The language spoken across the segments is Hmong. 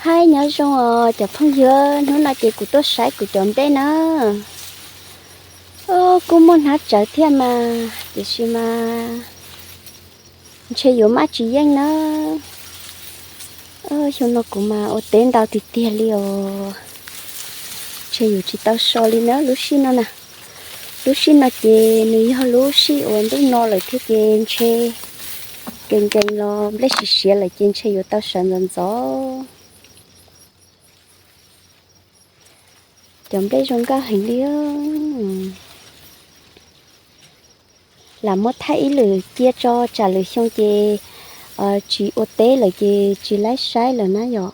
Hais nyob zoo os cov phooj ywg, hnub no ces kuv tuaj saib kuv cov nplej na. Kuj muaj hnab tsawv thiab mas, tiam sis mas ntshe yuav maj tsis yeej na. Xyoo no kuv mas ua teb ntau tiag tiag li os. Ntshe yuav tsis tau so li na lub sij no na. Lub sij no ces nws yog lub sij uas ntuj no lawm thiab ces ntshe nkees nkees los nplej siav siav lawm ces ntshe yuav tau sawv ntxov ntxov. Cov nplej zoo nkauj heev li. Lam muab thaij ib lwm cia tso, tsam lwm xyoo ces tsis ua teb lawm ces tsis laib saib lawm na yom.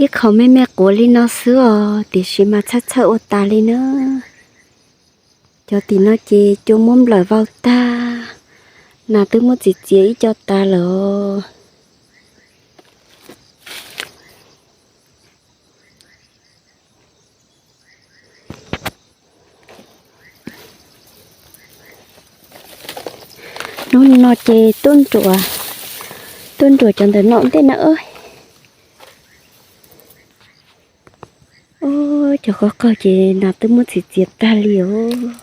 Ib qho me me quav li no xwb os, tiam sis mas txhawj txhawj ua tas li na. Cov tim no ces cua muab nplawm vau tag, nas twb muab txiav txiav ib co tas lawm os. Hnub no ces tuaj nruam, tuaj nruam cov ntawm no ntej na. Cov qaug qaug ces nas twb muab txiav txiav tag li os.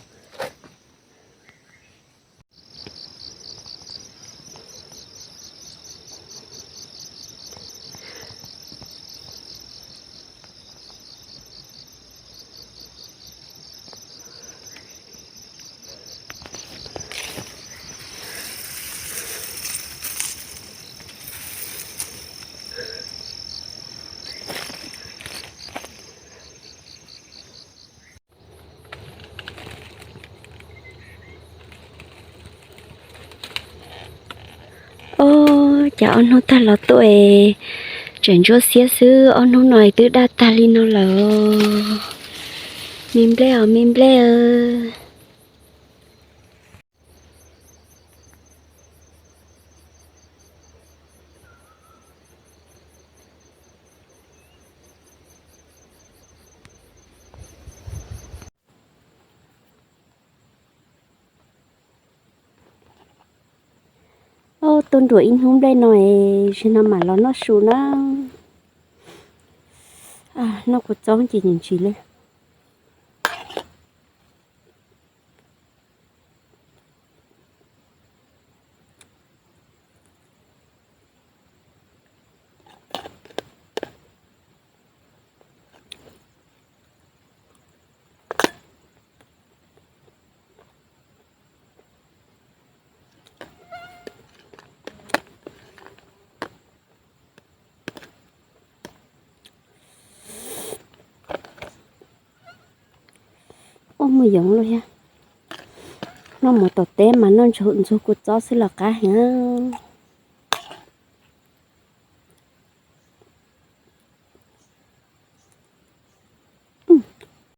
Ob, cas ob hnub tag los tuaj es tseem ntsuab xiab xwb, ob hnub no es twb daj tag li no lawm. Me nplej os, me nplej. Ob, tuaj nruam ib hnub nplej no es zaum no mam los noj su na. Noj kua txob ces ntsim ntsim li. Ua mus yoov los yog noj mov tom teb mas noj ntxuag kua txob xwb los qab heev.